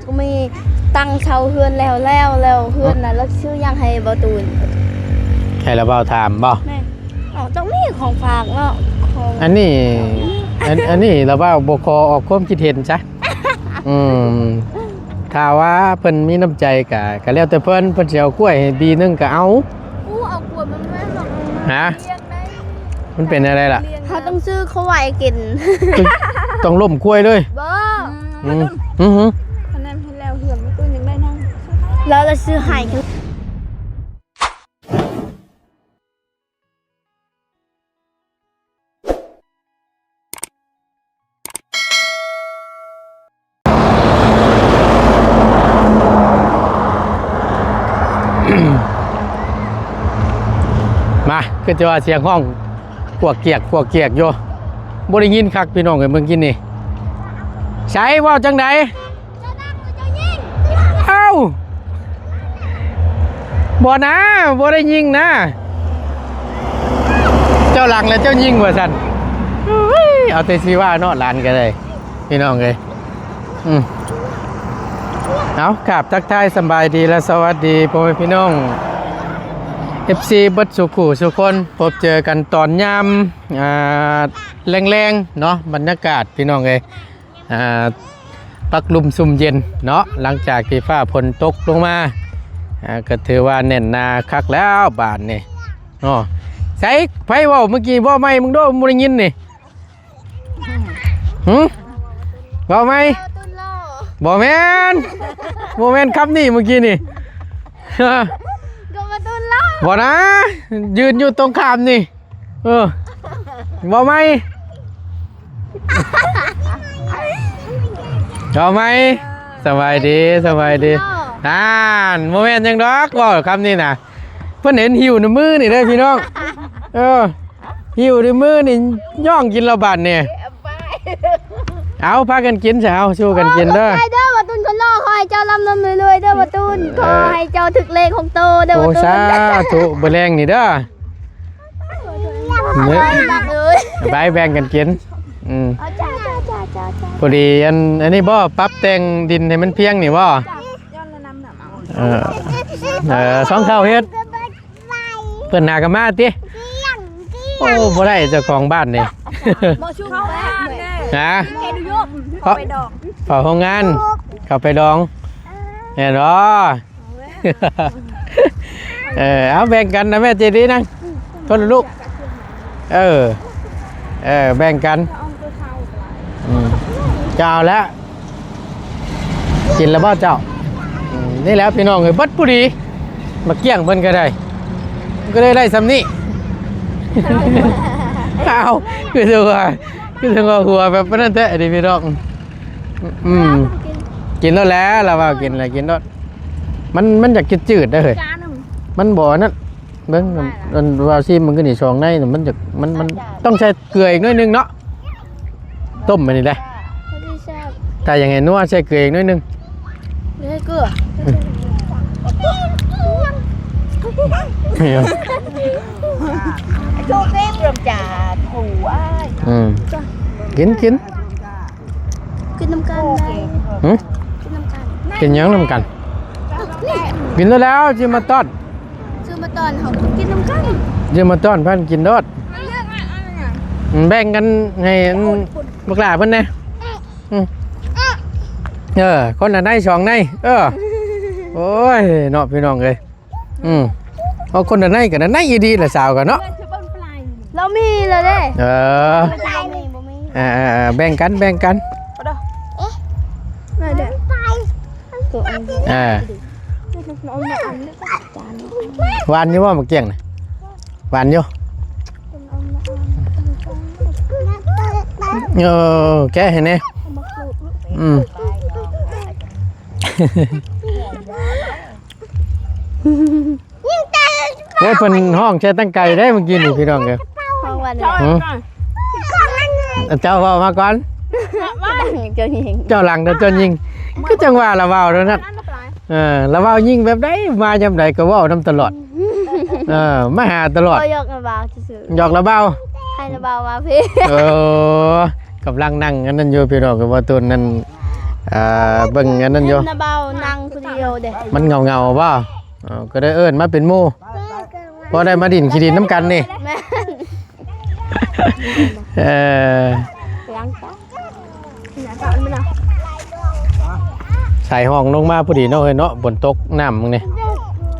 ກໍມີຕັ້ງເສົາເຮືອນແລ້ວ ແລ້ວ ແລ້ວເຮືອນນະ ລະຊື້ຫຍັງໃຫ້ບ່າວຕູນ? ໃຫ້ລາວບ່າວຖາມບໍ່? ແມ່ນ. ເອົາ ຕ້ອງມີຂອງຝາກເນາະ ຂອງ ອັນນີ້ ອັນ ອັນນີ້ລາວບ່າວບໍ່ຂໍອອກຄວາມຄິດເຫັນຊະ. ອືມ ຖ້າວ່າເພິ່ນມີນ້ຳໃຈກະ ກະແລ້ວແຕ່ເພິ່ນ ເພິ່ນຊິເອົາກ້ວຍໃຫ້ບີໜຶ່ງກະເອົາ. ອູ້ ເອົາກ້ວຍມັນມາ ຮະ? ມັນເປັນແນວໃດລະ? ເຮົາຕ້ອງຊື້ເຂົ້າໄວ້ກິນ. ຕ້ອງ ຕ້ອງລົ້ມກ້ວຍເລີຍ? ບໍ່. ອືມ ອືມ ອືມ ຄັນນັ້ນເຮັດແລ້ວເຮືອນມັນກໍຍັງໄດ້ນຳ ແລ້ວລະຊື້ໃຫ້. ມາ ຄືຈະວ່າສຽງຮ້ອງກວກກຽກ ກວກກຽກຢູ່ ບໍ່ໄດ້ຍິນຄັກພີ່ນ້ອງເອີຍ ເມື່ອກີ້ນີ້. ໃສ ເວົ້າຈັ່ງໃດ? ເອົ້າ ບໍ່ນາ ບໍ່ໄດ້ຍິງນາ ເຈົ້າຫຼັກແລ້ວເຈົ້າຍິງວ່າຊັ້ນ. ເອົາແຕ່ຊິວ່າເນາະ ຫຼານກໍໄດ້ ພີ່ນ້ອງເອີຍ. ອືມ ເອົາ ກາບທັກທາຍສະບາຍດີ ແລະ ສະຫວັດດີພໍ່ແມ່ພີ່ນ້ອງ ເອັຟຊີ ເບິດສູ່ຄູ່ສູ່ຄົນ ພົບເຈີກັນຕອນຍາມ ອ່າ ແລງໆເນາະ ບັນຍາກາດ ພີ່ນ້ອງເອີຍ ອ່າ ພັກລົມຊຸ່ມເຢັນເນາະ ຫຼັງຈາກທີ່ຟ້າຝົນຕົກລົງມາ ອ່າ ກໍຖືວ່າແໜ້ນໜາຄັກແລ້ວບາດນີ້ເນາະ. ໃສ ໃຜເວົ້າເມື່ອກີ້ ເວົ້າໃໝ່ເບິ່ງດູ ບໍ່ໄດ້ຍິນນີ້. ຫຶ ເວົ້າໃໝ່. ບໍ່ແມ່ນ ບໍ່ແມ່ນຄຳນີ້ເມື່ອກີ້ນີ້ ກໍບໍ່ຕຸນລະ ບໍ່ນາ ຢືນຢູ່ຕົງຂ້າມນີ້. ເອີ ເວົ້າໃໝ່ ເວົ້າໃໝ່. ສະບາຍດີ ສະບາຍດີ. ນັ້ນ ບໍ່ແມ່ນຫຍັງດອກ ເວົ້າຄຳນີ້ນະ ເພິ່ນເຫັນຫິ້ວໃນມືນີ້ເດີພີ່ນ້ອງ. ເອີ ຫິ້ວໃນມືນີ້ ຍ່ອງກິນແລ້ວບາດນີ້. ເອົາ ພາກັນກິນຊະ ເອົາ ສູ້ກັນກິນເດີ. ຂອບໃຈເດີບ່າວຕຸນ ຄົນຫຼໍ່ ຂໍໃຫ້ເຈົ້າລ່ຳໆລວຍໆເດີບ່າວຕຸນ. ເອີ ຂໍໃຫ້ເຈົ້າຖືກເລກຫົກໂຕເດີບ່າວຕຸນ. ໂອ້ ສາທຸ ມື້ແລງນີ້ເດີ. ໄປແບ່ງກັນກິນ. ອືມ ພໍດີອັນ ອັນນີ້ບໍ່ ປັບແຕ່ງດິນໃຫ້ມັນພຽງນີ້ບໍ່? ເອີ ເອີ ສອງເຖົ້າເຮັດ ເພິ່ນຫາກໍມາຕິ. ໂອ້ ບໍ່ໄດ້ເຈົ້າຂອງບ້ານນີ້ ບໍ່ຊຸກແລ້ວ. ຮະ? ເຂົ້າໄປດອງ ເຝົ້າໂຮງງານ ເຂົ້າໄປດອງ ແມ່ນບໍ່? ເອີ ເອົາ ແບ່ງກັນນະແມ່ເຈດີນາງ ຄົນລະລູກ. ເອີ ເອີ ແບ່ງກັນ. ອືມ ເຈົ້າແລ້ວ ກິນແລ້ວບໍ່ເຈົ້າ? ອືມ ນີ້ແຫຼະພີ່ນ້ອງເອີຍ ເບິດພໍດີ ໝາກກ້ຽງເພິ່ນກໍໄດ້ ກໍເລີຍໄດ້ຊ່ຳນີ້. ອ້າວ ຄືວ່າ ຄືວ່າຫົວແບບນັ້ນແທ້ເດພີ່ນ້ອງ. ອືມ ກິນໂລດແຫຼະ ລາວວ່າກິນແຫຼະ ກິນໂລດ. ມັນ ມັນຢາກຈືດໆເດ້ ມັນບໍ່ອັນນັ້ນ. ເບິ່ງ ອັນວ່າຊີມມັນຄືນີ້ ສອງໃນມັນຈະ ມັນ ມັນຕ້ອງໃສ່ເກືອອີກໜ້ອຍໜຶ່ງເນາະ ຕົ້ມອັນນີ້ໄດ໋. ຖ້າຢາກໃຫ້ນົວໃສ່ເກືອອີກໜ້ອຍໜຶ່ງ. ໃສ່ເກືອ ອືມ ໂຊເກມເລີ່ມຈາກຜູ້ອ້າຍ. ອືມ ກິນ ກິນ ກິນນຳກັນໄດ້. ຫຶ ກິນນຳກັນ. ກິນຫຍັງນຳກັນ? ນີ້ ກິນແລ້ວ ຊິມາຕ້ອນ ຊື້ມາຕ້ອນເຮົາກິນນຳກັນ. ຊິມາຕ້ອນ ພາກັນກິນໂລດ. ມັນເລືອກອັນ ອັນຫຍັງ? ອືມ ແບ່ງກັນໃຫ້ອັນບັກຫຼ້າເພິ່ນແດ່. ອືມ ເອີ ຄົນລະໃນສອງໃນ. ເອີ ໂອ້ຍ ເນາະ ພີ່ນ້ອງເອີຍ. ອືມ ເອົາຄົນໃນກັນໃນອີ່ດີລະສາວກັນເນາະ. ລາວມີແລ້ວເດ້. ເອີ ບໍ່ມີ ເອີໆໆ ແບ່ງກັນ ແບ່ງກັນ. ເອີ ຫວານຢູ່ບໍ່ໝາກກ້ຽງນະ? ຫວານຢູ່. ເອີ ແກະໃຫ້ແດ່. ອືມ ໂອ້ຍ ເພິ່ນຮ້ອງແຊຕັ້ງໄກເດ້ມື້ກີ້ນີ້ພີ່ນ້ອງເອີຍ. ຮ້ອງວ່າແນວໃດ? ຫື? ເຈົ້າເວົ້າມາກ່ອນ. ເຈົ້າຍິງ ເຈົ້າຫຼັງແຕ່ເຈົ້າຍິງ. ຄືຈັ່ງວ່າລາວເວົ້າແນວນັ້ນ. ເອີ ລາວເວົ້າຍິງແບບໃດ ມາຍາມໃດກໍເວົ້ານຳຕະຫຼອດ. ເອີ ມາຫາຕະຫຼອດ. ເວົ້າຫຍອກລາວເວົ້າຊື່ໆ. ຫຍອກລາວເວົ້າ. ໃຫ້ລາວເວົ້າມາພີ້. ເອີ ກຳລັງນັ່ງອັນນັ້ນຢູ່ພີ່ນ້ອງ ກໍວ່າຕົນນັ້ນ ອ່າ ເບິ່ງອັນນັ້ນຢູ່ ເຫັນນະ ເບົານັ່ງຜູ້ດຽວເດ້ ມັນເຫງົາໆບໍ່? ເອີ ກໍໄດ້ເອີ້ນມາເປັນໝູ່ ພໍໄດ້ມາດິນຂີ້ດິນນຳກັນນີ້ ແມ່ນ ເອີ ສາຍຮ່ອງລົງມາພໍດີເນາະເຮີຍເນາະ ຝົນຕົກນ້ຳນີ້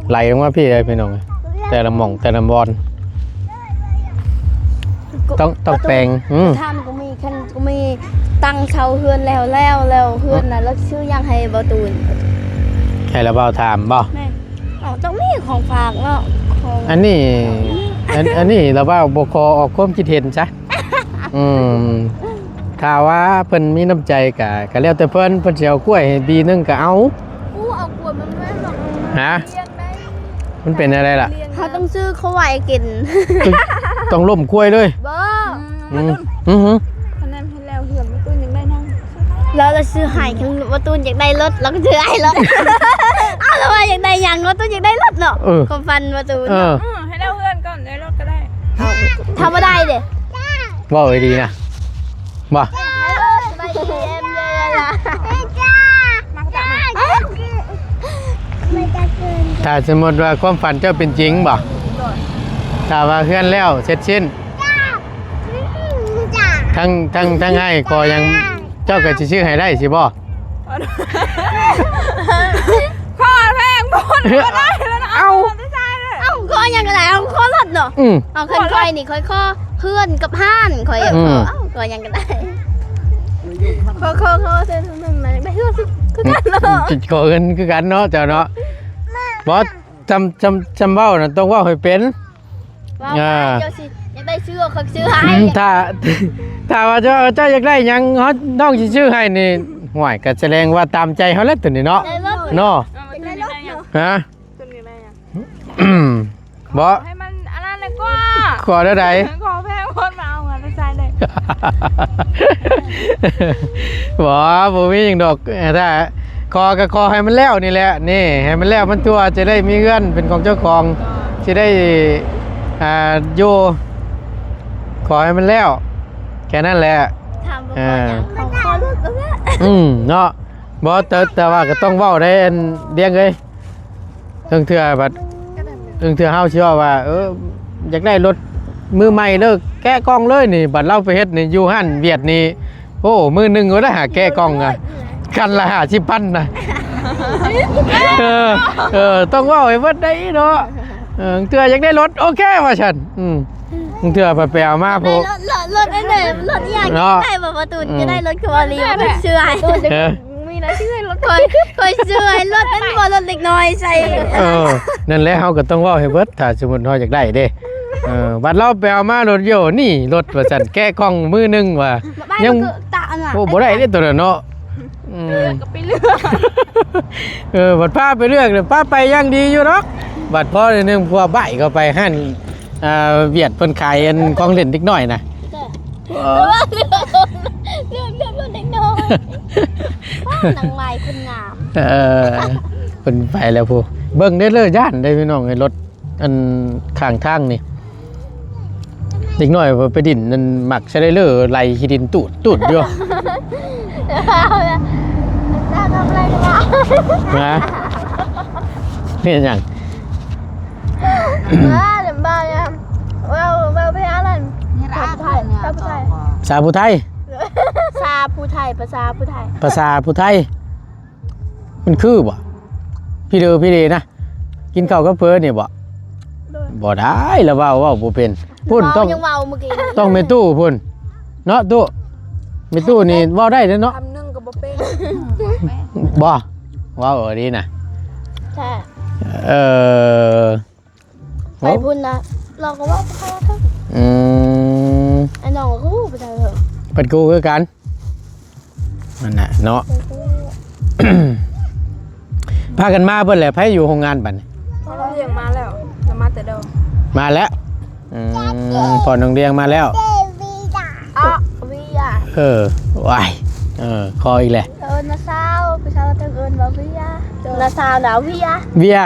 ໄຫຼລົງມາພີ້ເລີຍພີ່ນ້ອງ ແຕ່ລະໝ່ອງແຕ່ລະບ່ອນ ຕ້ອງ ຕ້ອງແປງ ອືມ ທ່ານກໍມີ ຄັນກໍມີຕັ້ງເສົາເຮືອນແລ້ວ ແລ້ວ ແລ້ວເຮືອນນະ ລະຊິຊື້ຫຍັງໃຫ້ບ່າວຕູນ? ໃຫ້ລະບ່າວຖາມບໍ່? ແມ່ນ ເອົາ ຕ້ອງມີຂອງຝາກເນາະ ຂອງ ອັນນີ້ ອັນ ອັນນີ້ລະບ່າວບໍ່ຂໍອອກຄວາມຄິດເຫັນຊະ ອືມ ຖ້າວ່າເພິ່ນມີນ້ຳໃຈກະ ກະແລ້ວແຕ່ເພິ່ນ ເພິ່ນຊິເອົາກ້ວຍໃຫ້ບີໜຶ່ງກະເອົາ ອູ້ ເອົາກ້ວຍມັນແມ່ນດອກ ຮະ? ມັນເປັນແນວໃດລະ? ເຮົາຕ້ອງຊື້ເຂົ້າໄວ້ກິນ ຕ້ອງລົ້ມກ້ວຍເລີຍ ບໍ່ ອືມ ອືມ ຄັນນັ້ນໃຫ້ແລ້ວເຮືອນ ບໍ່ຕູ້ຍັງໄດ້ນຳ ແລ້ວລະຊື້ໃຫ້ ຄັນບໍ່ຕູ້ຢາກໄດ້ລົດ ລະກໍຊື້ໃຫ້ລົດ ເອົາ ລະວ່າຢາກໄດ້ຫຍັງ ບໍ່ຕູ້ຢາກໄດ້ລົດເນາະ ເອີ ຄວາມຝັນບໍ່ຕູ້ ເອີ ເອີ ໃຫ້ແລ້ວເຮືອນກ່ອນ ໄດ້ລົດກໍໄດ້ ຖ້າບໍ່ໄດ້ເດ້ ເວົ້າດີໆນະ ບໍ່ ສະບາຍດີ ເອັມ ເດີ ລະ ມາກະຕະມາ ຖ້າສົມມຸດວ່າຄວາມຝັນເຈົ້າເປັນຈິງບໍ່? ຖ້າວ່າເຮືອນແລ້ວເສັດສິ້ນ ທັງ ທັງ ທັງອ້າຍຂໍຫຍັງ ເຈົ້າກໍຊິຊື້ໃຫ້ໄດ້ຊິບໍ່? ຂໍແພງໂພດ ບໍ່ໄດ້ແລ້ວນະ ເອົາ ເອົາ ຂໍຫຍັງກໍໄດ້ ເອົາ ຂໍລົດເນາະ ອືມ ເອົາ ຄັນຂ້ອຍນີ້ ຂ້ອຍຂໍເຮືອນກັບຮ້ານ ຂ້ອຍ ອືມ ເອົາ ຂໍຫຍັງກໍໄດ້ ຂໍ ຂໍ ຂໍເທື່ອໜຶ່ງນະ ຢາກໄດ້ເຮືອນຄືກັນເນາະ ອືມ ຂໍເຮືອນຄືກັນເນາະ ເຈົ້າເນາະ ບໍ່ ຈຳ ຈຳ ຈຳເວົ້ານະ ຕ້ອງເວົ້າໃຫ້ເປັນ ເວົ້າ ອ່າ ເຈົ້າຊິຢາກໄດ້ຊື້ ຂ້ອຍຊື້ໃຫ້ ອືມ ຖ້າ ຖ້າວ່າເຈົ້າ ເຈົ້າຢາກໄດ້ຫຍັງ ເຮົາ ນ້ອງຊິຊື້ໃຫ້ນີ້ ຫ້ວຍ ກໍສະແດງວ່າຕາມໃຈເຮົາແລ້ວໂຕນີ້ເນາະ ໄດ້ລົດ ເນາະ ເອີ ຢາກໄດ້ລົດເນາະ ຮະ? ເຈົ້າຢາກໄດ້ຫຍັງ? ບໍ່ ໃຫ້ມັນອັນນັ້ນແຫຼະກວ່າ ຂໍແນວໃດ? ຂໍແພງໂພດ ມາເອົາເງິນໄປໃຊ້ເລີຍ ບໍ່ ບໍ່ມີຫຍັງດອກ ຖ້າ ຂໍກໍຂໍໃຫ້ມັນແລ້ວນີ້ແຫຼະ ນີ້ ໃຫ້ມັນແລ້ວມັນທົ່ວ ຈະໄດ້ມີເຮືອນເປັນຂອງເຈົ້າຂອງ ຊິໄດ້ ອ່າ ຢູ່ ຂໍໃຫ້ມັນແລ້ວ ແຄ່ນັ້ນແຫຼະ ຖາມບໍ່ ເອີ ຂໍຫຍັງ ຂໍລົດ ອືມ ເນາະ ບໍ່ ແຕ່ ແຕ່ວ່າກໍຕ້ອງເວົ້າໄດ້ ອັນ ດຽງເອີຍ ເຖິງເທື່ອບັດ ເຖິງເທື່ອເຮົາຊິເວົ້າວ່າ ເອີ ຢາກໄດ້ລົດມືໃໝ່ເລີຍ ແກະກ່ອງເລີຍນີ້ ບັດລາວໄປເຮັດນີ້ ຢູ່ຮ້ານຫວຽດນີ້ ໂອ້ ມື້ໜຶ່ງກໍໄດ້ຫາແກະກ່ອງນະ ຄັນລະຫ້າສິບພັນນະ ເອີ ເອີ ຕ້ອງເວົ້າໃຫ້ເບິດໄດ໋ເນາະ ເອີ ເທື່ອຢາກໄດ້ລົດ ໂອເຄ ວ່າຊັ້ນ ອືມ ເທື່ອໄປ ໄປເອົາມາໂພດ ລົດ ລົດ ລົດອັນໃດ ລົດອີ່ຫຍັງ ເນາະ ໄດ້ບໍ່ ປະຕູນ ອືມ ຈະໄດ້ລົດຄືວ່າລີ ເຊື່ອໃຫ້ ເອີ ມີນະ ຊື້ໃຫ້ລົດ ຂ້ອຍ ຂ້ອຍຊື້ໃຫ້ລົດ ແມ່ນບໍ່ ລົດເດັກນ້ອຍໃສ່ ເອີ ນັ້ນແຫຼະ ເຮົາກໍຕ້ອງເວົ້າໃຫ້ເບິດ ຖ້າສົມມຸດເຮົາຢາກໄດ້ເດ້ ເອີ ບັດລາວໄປເອົາມາລົດໂຢ ນີ້ລົດວ່າຊັ້ນ ແກະກ່ອງມື້ໜຶ່ງວ່າ ຍັງ ໂອ້ ບໍ່ໄດ້ເດ້ໂຕນັ້ນເນາະ ອືມ ກໍໄປເລືອກ ເອີ ບັດພາໄປເລືອກ ພາໄປຢ່າງດີຢູ່ດອກ ບັດພໍໜຶ່ງ ພວກໄບເຂົ້າໄປຮ້ານ ອ່າ ຫວຽດເພິ່ນຂາຍອັນຂອງຫຼິ້ນເດັກນ້ອຍນະ ເອີ ເລື່ອງ ເລື່ອງ ເລື່ອງເດັກນ້ອຍ ນາງໄມ້ຄົນງາມ ເອີ ເພິ່ນໄປແລ້ວພຸ້ນ ເບິ່ງເດີ້ ຢ້ານເດ້ພີ່ນ້ອງເອີຍ ລົດອັນຂ້າງທາງນີ້ ເດັກນ້ອຍໄປດິນນັ້ນ ມັກສະໄລເລີໄລ່ຂີ້ດິນຕູດໆຢູ່ ເອົາລະ ເຈົ້າທຳອະໄລກັນລະ ຮະ? ເຮັດຫຍັງ? ເອີ ເວົ້າ ເວົ້າ ເວົ້າໄປຫານັ້ນ ພາສາຜູ້ໄທ ພາສາຜູ້ໄທ ພາສາຜູ້ໄທ ພາສາຜູ້ໄທ ມັນຄືບໍ່? ພີເດີ ພີເດນະ ກິນເຂົ້າກັບເຝີນີ້ບໍ່? ໂດຍ ບໍ່ໄດ້ ລະເວົ້າ ເວົ້າບໍ່ເປັນ ພຸ້ນ ລະເວົ້າ ຕ້ອງ ຍັງເວົ້າມື້ກີ້ນີ້ ຕ້ອງແມ່ຕູ້ພຸ້ນເນາະ ຕູ້ ແມ່ຕູ້ນີ້ເວົ້າໄດ້ເດ້ເນາະ ຄຳໜຶ່ງກໍບໍ່ເປັນ ບໍ່ ເວົ້າເອີດີນະ ແທ້ ເອີ ໄປພຸ້ນນະ ລາວກໍເວົ້າພາສາໄທ ອືມ ໄອ້ນ້ອງກໍຮູ້ພາສາໄທ ເພິ່ນກໍຮູ້ຄືກັນ ນັ້ນແຫຼະເນາະ ພາກັນມາເບິດແຫຼະ ໃຜຢູ່ໂຮງງານບັດນີ້ ພໍ່ນ້ອງດຽງມາແລ້ວ ລາວມາແຕ່ດອນ ມາແລ້ວ ອືມ ພໍ່ນ້ອງດຽງມາແລ້ວ ອະ ເວຍ ເອີ ວ້າຍ ເອີ ຂໍອີກແຫຼະ ເອີ້ນນ້າສາວ ຜູ້ສາວລາວເອີ້ນວ່າເວຍ ນ້າສາວນະ ເວຍ ເວຍ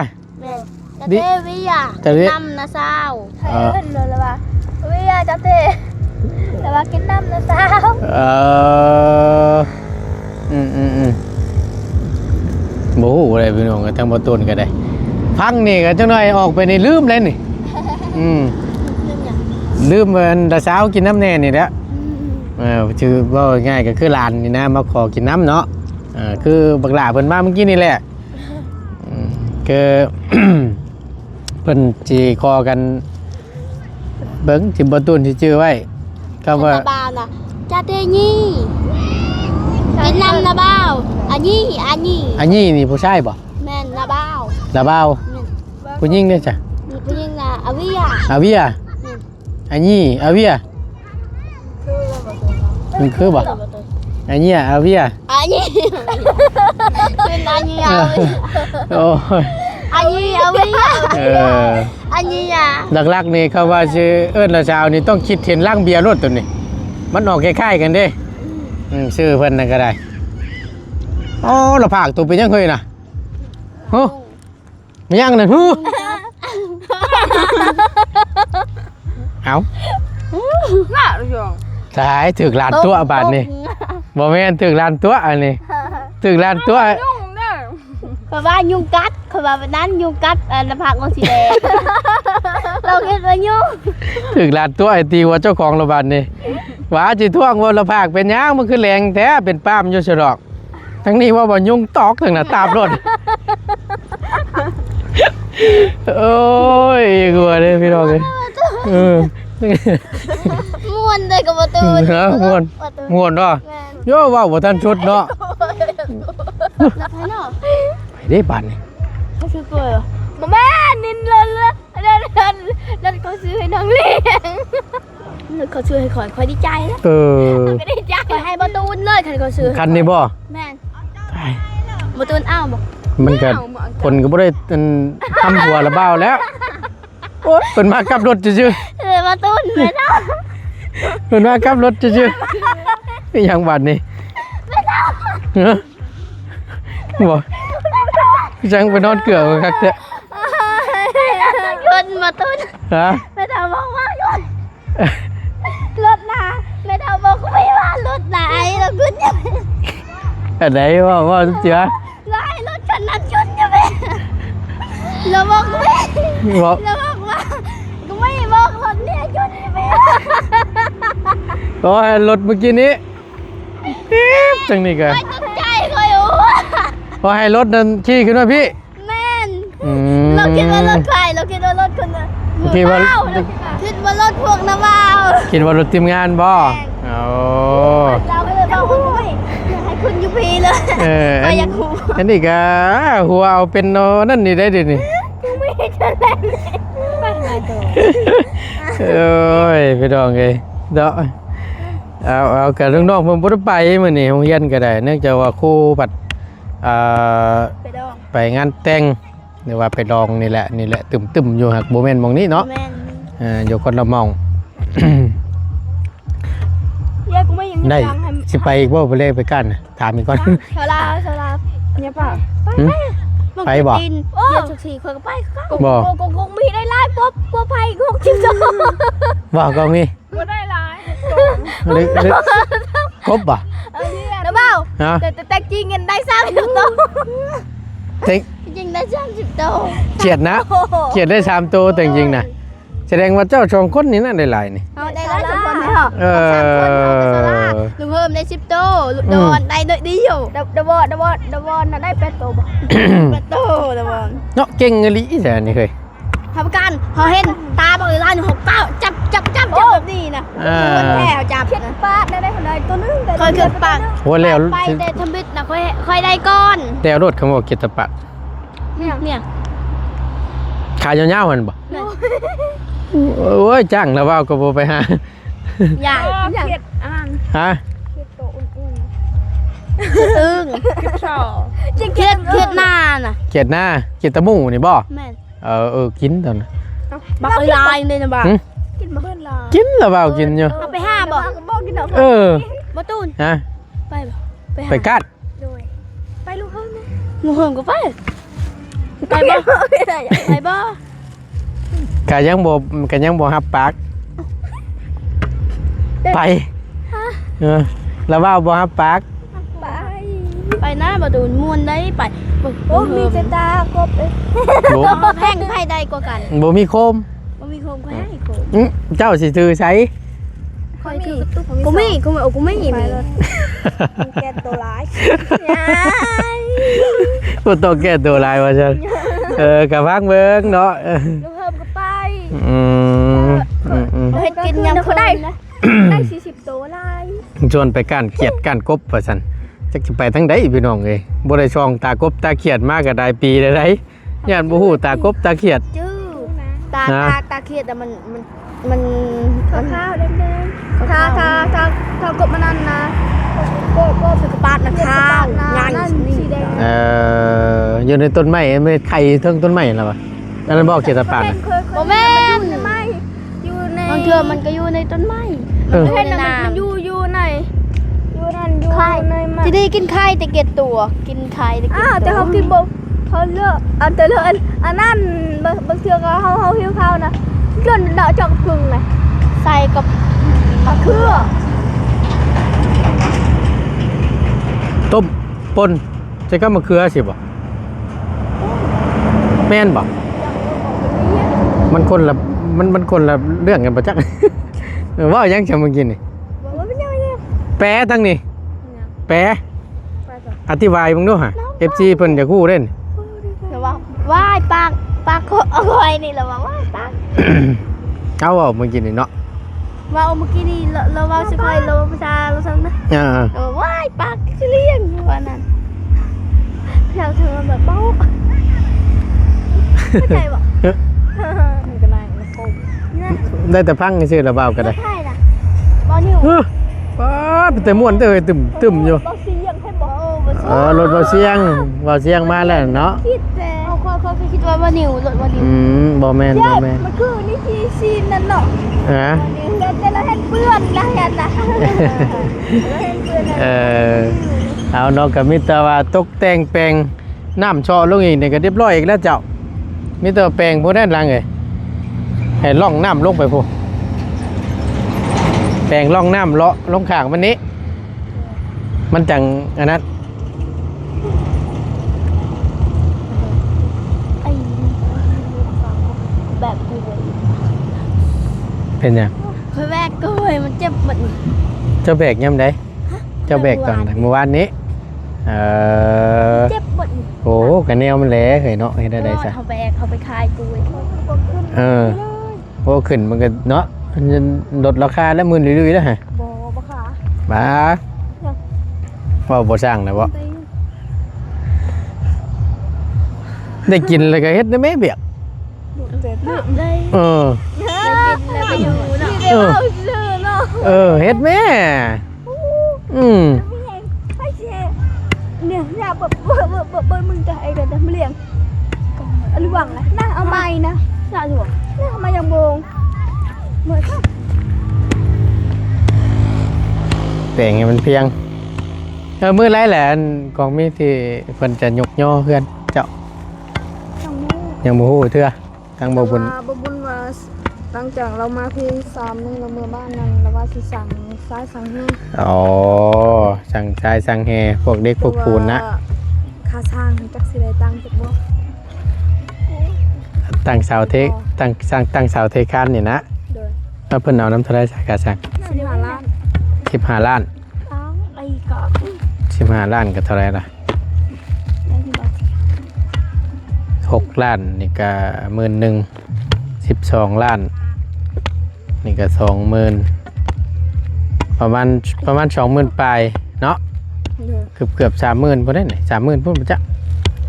ແມ່ນ ຈະເທເວຍ ຕະເວ ກິນນ້ຳນະສາວ ເອີ ເອີ້ນລະວ່າ ເວຍຈະເທ ລະວ່າກິນນ້ຳນະສາວ ເອີ ອືມໆໆ ບໍ່ຮູ້ເລີຍພີ່ນ້ອງ ທາງບໍ່ຕົ້ນກໍໄດ້ ຟັງນີ້ກໍຈັກໜ້ອຍອອກໄປນີ້ລືມແລ້ວນີ້ ອືມ ລືມຫຍັງ? ລືມອັນລະຊາວກິນນຳແດ່ນີ້ແຫຼະ ອືມ ເອີ ຄືເວົ້າງ່າຍໆກໍຄືຫຼານນີ້ນະ ມາຂໍກິນນຳເນາະ ເອີ ຄືບັກຫຼ້າເພິ່ນມາມື້ກີ້ນີ້ແຫຼະ ອືມ ຄື ເພິ່ນຊິຂໍກັນ ເບິ່ງ ຊິບໍ່ຕູນຊິຈື່ໄວ້ ຄຳວ່າ ນາບ່າວນະ ຈາເຕຢີ ເປັນນຳນາບ່າວ ອາຢີ ອາຢີ ອາຢີນີ້ຜູ້ຊາຍບໍ່? ແມ່ນ ນາບ່າວ ນາບ່າວ ແມ່ນ ຜູ້ຍິງເດ້ຊະ? ຜູ້ຍິງນະ ອາເວຍ ອາເວຍ ແມ່ນ ອາຢີ ອາເວຍ ມັນຄືບໍ່? ອັນນີ້ອາເວຍ ອັນນີ້ ຄືອັນນີ້ ເອີ ໂອ້ຍ ອັນນີ້ອາເວຍ ເອີ ອັນນີ້ອາ ຫຼັກໆນີ້ ຄຳວ່າຊິເອີ້ນລະຊາວນີ້ ຕ້ອງຄິດເຫັນລັງເບຍໂລດໂຕນີ້ ມັນອອກຄ້າຍໆກັນເດ້ ອືມ ຊື່ເພິ່ນນັ້ນກໍໄດ້ ອໍ ລະພາກໂຕເປັນຫຍັງເຮີຍນະ? ໂອ້ ມີຫຍັງນັ້ນຫື? ເອົ້າ ຕາຍ ຖືກຫຼານຕົວະບາດນີ້ ບໍ່ແມ່ນ ຖືກຫຼານຕົວະອັນນີ້ ຖືກຫຼານຕົວະ ຍຸງເດີ ຂ້ອຍວ່າຍຸງກັດ ຂ້ອຍວ່າແບບນັ້ນ ຍຸງກັດ ອັນ ໜ້າຜາກນ້ອງສີແດງ ລາວຄິດວ່າຍຸງ ຖືກຫຼານຕົວະ ໃຫ້ຕີຫົວເຈົ້າຂອງລະບາດນີ້ ວ່າຊິທ້ວງວ່າລະພາກເປັນຫຍັງ ມັນຄືແຫຼງແທ້ ເປັນປ້າມຢູ່ຊະດອກ. ທາງນີ້ເວົ້າວ່າຍຸງຕອກ ທາງນັ້ນຕາບໂລດ ໂອ້ຍ ກົວເດ້ພີ່ນ້ອງເອີຍ ເອີ ມ່ວນເດ້ກັບປະຕູນ ຮະ ມ່ວນ ມ່ວນເນາະ ແມ່ນ ໂຍ ເວົ້າບໍ່ທັນຊຸດເນາະ ໄປເດ້ບາດນີ້ ເຂົາຊື່ໂກຍບໍ່? ບໍ່ແມ່ນ ນິນລົນ ລົນ ລົນ ລົນເຂົາຊື້ໃຫ້ນ້ອງລ້ຽງ. ເຂົາຊື້ໃຫ້ຂ້ອຍ ຂ້ອຍດີໃຈເດ້ ເອີ ຂ້ອຍກໍດີໃຈ ຂ້ອຍໃຫ້ບໍ່ຕູນເລີຍ ຄັນເຂົາຊື້ ຄັນນີ້ບໍ່? ແມ່ນ ຕາຍ ບໍ່ຕູນເອົາບໍ່? ມັນກໍ ເອົາບໍ່ ຄົນກໍບໍ່ໄດ້ອັນ ທຳຫົວລະບ່າວແລ້ວ ໂອ້ຍ ເພິ່ນມາກັບລົດຊື່ໆ ເອີ ບໍ່ຕູນແມ່ນ ເພິ່ນມາກັບລົດຊື່ໆ ອີຫຍັງບາດນີ້? ບໍ່ ຈັ່ງໄປນອນເກືອກຄັກແທ້ ຄົນບໍ່ຕູນ ຮະ ແມ່ເຖົ້າບອກວ່າ ລົດນະ ແມ່ເຖົ້າບອກວ່າ ລົດນະ ໄອ້ລະຂຶ້ນ ອັນໃດ ເວົ້າ ເວົ້າເທື່ອ ລະໃຫ້ລົດຄັນນັ້ນຢຸດຢູ່ເວ ລະບອກເວ ເວົ້າ ລະບອກວ່າ ກໍໄມ່ບອກລົດເນຍຢຸດຢູ່ເວ ໂອ້ຍ ລົດເມື່ອກີ້ນີ້ ປີບ ຈັ່ງນີ້ກະ ຂ້ອຍຕົກໃຈ ຂ້ອຍ ໂອ້ ວ່າໃຫ້ລົດນັ້ນຂີ່ຂຶ້ນມາພີ້ ແມ່ນ ອືມ ລາວຄິດວ່າລົດໃຜ ລາວຄິດວ່າລົດຄົນ ຄິດວ່າ ຄິດວ່າລົດພວກນ້າບ່າວ ຄິດວ່າລົດທີມງານບໍ່? ແມ່ນ ໂອ້ ລາວກໍເລີຍບອກວ່າ ໂອ້ຍ ຢາກໃຫ້ຂຶ້ນຢູ່ພີ້ເລີຍ ເອີ ຂ້ອຍຢາກຮູ້ ອັນນີ້ກະຫົວເອົາເປັນເນາະ ນັ້ນນີ້ໄດ້ເດນີ້ ໂອ້ຍ ພີ່ນ້ອງເອີຍເນາະ ເອົາ ເອົາ ກະນ້ອງໆເພິ່ນບໍ່ໄດ້ໄປມື້ນີ້ ໂຮງຮຽນກໍໄດ້ ເນື່ອງຈາກວ່າຄູບັດ ອ່າ ໄປດອງ ໄປງານແຕ່ງ ຫຼືວ່າໄປດອງນີ້ແຫຼະ ນີ້ແຫຼະ ຕຶມໆຢູ່ ຫາກບໍ່ແມ່ນໝ່ອງນີ້ເນາະ ບໍ່ແມ່ນ ເອີ ຢູ່ຄົນລະໝ່ອງ ເອີຍ ກູບໍ່ຍັງ ໄດ້ ຊິໄປອີກບໍ່? ບໍ່ໄດ້ໄປກັນ ຖາມອີກກ່ອນ ຊາວລາວ ຊາວລາວ ເນຍປ່າ ໄປ ໄປບໍ່? ເດືອນສິບສີ່ ຂ້ອຍກໍໄປຄືກັນ ບໍ່ ກອງມີໄດ້ຫຼາຍ ພວກ ພວກໄຜ ຫົກສິບສອງ ບໍ່ ກອງມີ ບໍ່ໄດ້ຫຼາຍ ເລັກ ເລັກ ກົບບໍ່? ເອີ ນະບ່າວ ຮະ ແຕ່ ແຕ່ ແຕ່ຈິງຫັ້ນໄດ້ສາມສິບໂຕ ແຕ່ຈິງໄດ້ສາມສິບໂຕ ຂຽດນະ ຂຽດໄດ້ສາມໂຕ ແຕ່ຈິງນະ ສະແດງວ່າເຈົ້າສອງຄົນນີ້ນະໄດ້ຫຼາຍນີ້ ເຮົາໄດ້ຫຼາຍສອງຄົນເນາະ ເອີ ສາມຄົນເຮົາໄດ້ສາລາ ລຸງເພີ່ມໄດ້ສິບໂຕ ອືມ ດອນໄດ້ໜ້ອຍດຽວ ດາວອນ ດາວອນ ດາວອນນະໄດ້ແປດໂຕບໍ່? ແປດໂຕ ດາວອນ ເນາະ ເກັ່ງອີ່ຫຼີແທ້ນີ້ເຮີ້ຍ ຮັບປະກັນ ເຮົາເຫັນຕາບັກອີລານ ເຮົາກ້າວຈັບ ຈັບ ຈັບ ຈັບແບບນີ້ນະ ເອີ ແທ້ເຮົາຈັບ ຄິດປາດໄດ້ ໄດ້ຄົນໃດຕົວໜຶ່ງ ຂ້ອຍຄິດປາດ ໂອ້ ແລ້ວ ໄປແຕ່ທຳອິດນະ ຂ້ອຍ ຂ້ອຍໄດ້ກ່ອນ ແລ້ວໂລດ ຄຳວ່າຄິດຕະປາດ ເນຍ ຂາຍາວໆຫັ້ນບໍ່? ໂອ້ຍ ຈ້າງລະເວົ້າກໍບໍ່ໄປຫາ ຢ່າ ເອີ ຫຍັງ ເຂດອັນນັ້ນ ຮະ ເຂດໂຕອຸ່ນໆ ອຶ້ງ ເຂດຊໍ ເຂດ ເຂດນານະ ເຂດນາ ເຂດຕະໝູ່ນີ້ບໍ່? ແມ່ນ ເອີ ເອີ ກິນຕອນນັ້ນ ບັກຫຼາຍເດ້ນະ ບັກ ຫຶ? ກິນບໍ່? ກິນລະເວົ້າກິນຢູ່ ເອົາໄປຫາບໍ່? ເອີ ບໍ່ຕູນ ຮະ ໄປບໍ່? ໄປຫາ ໄປກັດ ໂດຍ ໄປລູກເຮີມ ລູກເຮີມກໍໄປ ໄປບໍ່? ໄປບໍ່? ກະຍັງບໍ່ ກະຍັງບໍ່ຮັບປາກ ໄປ ຮະ ເອີ ລະເວົ້າບໍ່ຮັບປາກ ໄປ ໄປນະ ບໍ່ ໂຕມ່ວນໄດ໋ ໄປ ໂອ້ ມີແຕ່ຕາກົບເອີຍ ໂອ້ ຕົວແພງໃຜໄດ້ກວ່າກັນ ບໍ່ມີໂຄມ ບໍ່ມີໂຄມ ຂ້ອຍໃຫ້ໂຄມ ອື ເຈົ້າຊິຖືໃສ ຂ້ອຍຖືກະຕຸກ ບໍ່ມີ ບໍ່ມີ ບໍ່ມີ ບໍ່ມີ ແກ້ໂຕຫຼາຍ ບໍ່ຕ້ອງແກ້ໂຕຫຼາຍວ່າຊັ້ນ ເອີ ກະຟັງເບິ່ງເນາະ ເອີ ເພີ່ມກະໄປ ອືມ ເອີ ອືມໆ ເຮັດກິນຍາມຄືນນະ ໄດ້ສີ່ສິບໂຕຫຼາຍ ຊວນໄປກ້ານຂຽດກ້ານກົບວ່າຊັ້ນ ຈັກຊິໄປທາງໃດພີ່ນ້ອງເອີຍ ບໍ່ໄດ້ສ່ອງຕາກົບຕາຂຽດມາກະຫຼາຍປີແລ້ວໃດ໋ ຢ້ານບໍ່ຮູ້ຕາກົບຕາຂຽດ ຈື່ ຕາ ຕາ ຕາຂຽດນະ ມັນ ມັນ ມັນ ຂາວໆ ແດງໆ ຖ້າ ຖ້າ ຖ້າ ຖ້າກົບມັນນັ້ນນະ ກົບ ກົບ ກົບ ກະປາດນະ ຂາວ ນັ້ນ ນັ້ນ ໃຫຍ່ ສີແດງ ເອີ ຢູ່ໃນຕົ້ນໄມ້ ມັນເຮັດໄຂ່ເທິງຕົ້ນໄມ້ຫັ້ນລະວະ ອັນນັ້ນບໍ່ຂຽດຕາປາດນະ ບໍ່ແມ່ນ ຢູ່ໃນ ບາງເທື່ອມັນກະຢູ່ໃນຕົ້ນໄມ້ ເອີ ມັນຢູ່ໃນນ້ຳ ມັນຢູ່ ຢູ່ໃນ ຢູ່ນັ້ນ ຢູ່ໃນມັນ ທີ່ໄດ້ກິນໄຂ່ແຕ່ເກັດຕົວ ກິນໄຂ່ແຕ່ເກັດຕົວ ອ້າວ ແຕ່ເຮົາກິນບໍ່ ເຮົາເລືອກ ອັນ ແຕ່ເລືອກ ອັນ ອັນນັ້ນ ບາງ ບາງເທື່ອກະເຮົາ ເຮົາຫິວເຂົ້ານະ ເລືອກເດາະຈອກປຶງນະ ໃສ່ກັບໝາກເຂືອ ຕົ້ມ ປົ່ນ ໃສ່ກັບໝາກເຂືອຊີ້ບໍ່? ແມ່ນບໍ່? ມັນຄົນລະ ມັນ ມັນຄົນລະເລື່ອງກັນບໍ່ຈັກ ເວົ້າຫຍັງຊັ້ນມື້ກີ້ນີ້ ແປທາງນີ້ ແປ ອະທິບາຍເບິ່ງດູຫາ ເອັຟຊີເພິ່ນຢາກຮູ້ເດ້ ລະວ່າ ວ້າຍ ປາກ ປາກ ຂ້ອຍນີ້ ລະວ່າ ວ້າຍ ປາກ ເອົາ ເວົ້າມື້ກີ້ນີ້ເນາະ ເວົ້າມື້ກີ້ນີ້ ລາວ ລາວເວົ້າໃສ່ຂ້ອຍ ລາວເວົ້າພາສາລາວຊັ້ນນະ ອ່າ ລາວວ່າ ວ້າຍ ປາກຊິລ້ຽງ ວ່ານັ້ນ ແຖວເທິງແບບເວົ້າ ເຂົ້າໃຈບໍ່? ໄດ້ແຕ່ຟັງຊື່ລະ ເວົ້າກະໄດ້ ເວົ້ານິວ ເອີ ປ້າ ເປັນຕາມ່ວນເດີ ຕຶມໆ ຢູ່ ເອີ ລົດເບົາຊຽງ ເບົາຊຽງມາແລ້ວເນາະ ຄິດແຕ່ ເຮົາ ຂ້ອຍ ຂ້ອຍຄິດວ່າ ວ່ານິວ ລົດວ່ານິວ ອືມ ບໍ່ແມ່ນ ບໍ່ແມ່ນ ມັນຄືນິທີຊີນນັ້ນເນາະ ຮະ ແຕ່ລະເຮັດເປື້ອນນະ ເຮັດນະ ເອີ ເອົາເນາະ ກະມີແຕ່ວ່າຕົກແຕ່ງແປງ ນ້ຳເຊາະລົງອີກນີ້ກະຮຽບຮ້ອຍອີກແລ້ວເຈົ້າ ມີແຕ່ແປງພຸ້ນແຫຼະຫຼັງເອີຍ ໃຫ້ລ່ອງນ້ຳລົງໄປພຸ້ນ ແປງລ່ອງນ້ຳເລາະລົງຂ້າງມັນນີ້ ມັນຈັ່ງອັນນັ້ນ ແບກກູເລີຍ ເປັນຫຍັງ? ຂ້ອຍແບກກູເລີຍ ມັນເຈັບໝົດນີ້ ເຈົ້າແບກຍາມໃດ? ຮະ? ເຈົ້າແບກຕອນໃດ? ມື້ວານນີ້ ເອີ ເຈັບໝົດນີ້ ໂອ້ ກະແນວມັນແຫຼະເຮີ້ຍເນາະ ເຮັດແນວໃດຊະ? ເຮົາແບກ ເຮົາໄປຂາຍກູເລີຍ ເອີ ໂອ້ ຂຶ້ນມັນກະເນາະ ລົດລາຄາແລ້ວ ໝື່ນລຸຍໆ ແລ້ວຫະ ບໍ່ ບໍ່ຂາຍ ບ້າ ຫຍັງ ເວົ້າບໍ່ຊ່າງແລ້ວເບາະ ໄດ້ກິນແລ້ວກະເຮັດໄດ້ແມ້ວຽກ ເອີ ໄດ້ກິນແລ້ວກະຢູ່ເນາະ ເອີ ເອີ ເຮັດແມ້ ອືມ ໃຜຊິເຮັດ ເນຍ ຢ່າ ເບິ່ງ ເບິ່ງ ເບິ່ງ ເບິ່ງ ມຶງກະໄອ້ກະດຳລຽງ ລະວັງນະ ເອົາໃໝ່ນະ ນະ ເອົາໃໝ່ຢ່າງໂບງ ເມື່ອຍ ແປງໃຫ້ມັນພຽງ ເອີ ມື້ໃດແຫຼະ ອັນ ກອງມີທີ່ເພິ່ນຈະຍົກຍໍເຮືອນເຈົ້າ? ຍັງບໍ່ຮູ້ ຍັງບໍ່ຮູ້ເທື່ອ ທາງບໍ່ບຸນ ແຕ່ວ່າບໍ່ບຸນວ່າ ຫຼັງຈາກລາວມາພີ້ສາມມື້ ລາວເມືອບ້ານນັ້ນ ລາວວ່າຊິສ້າງຊາຍສ້າງແຮ່ ອໍ ສ້າງຊາຍສ້າງແຮ່ ພວກເຫຼັກພວກປູນນະ ແຕ່ວ່າຄ່າສ້າງຈັກຊິໄດ້ຕັ້ງຈັກບໍ່ ຕັ້ງເສົາເທ ຕັ້ງ ສ້າງ ຕັ້ງເສົາເທຄານນີ້ນະ ໂດຍ ແລ້ວເພິ່ນເອົານຳເທົ່າໃດ ຄ່າສ້າງ ສິບຫ້າລ້ານ ສິບຫ້າລ້ານ ອ້າວ ໄອ້ກະ ສິບຫ້າລ້ານກະເທົ່າໃດລະ? ຫົກລ້ານນີ້ກະໝື່ນໜຶ່ງ ສິບສອງລ້ານນີ້ກະສອງໝື່ນ ປະມານ ປະມານສອງໝື່ນປາຍເນາະ ເກືອບ ເກືອບສາມໝື່ນພຸ້ນເດ້ ສາມໝື່ນພຸ້ນບໍ່ຈັກ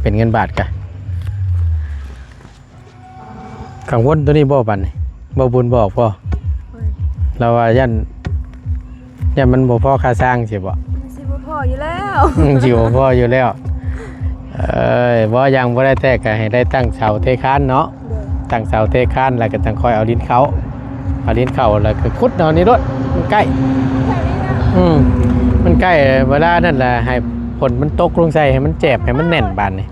ເປັນເງິນບາດກະ ກັງວົນໂຕນີ້ບໍ່ບາດນີ້ ບໍ່ບຸນບອກບໍ່? ລາວວ່າຢ້ານ ຢ້ານມັນບໍ່ພໍຄ່າສ້າງຊິບໍ່? ມັນຊິບໍ່ພໍຢູ່ແລ້ວ ອືມ ຊິບໍ່ພໍຢູ່ແລ້ວ ເອີຍ ບໍ່ ຢ່າງບໍ່ໄດ້ແທ້ກະໃຫ້ໄດ້ຕັ້ງເສົາເທຄານເນາະ ໂດຍ ຕັ້ງເສົາເທຄານແລ້ວກະຈັ່ງຄ່ອຍເອົາດິນເຂົ້າ ເອົາດິນເຂົ້າແລ້ວກະຂຸດເອົານີ້ໂລດ ມັນໃກ້ ອືມ ມັນໃກ້ ເວລານັ້ນລະໃຫ້ຝົນມັນຕົກລົງໃສ່ ໃຫ້ມັນແຈບ ໃຫ້ມັນແໜ້ນບາດນີ້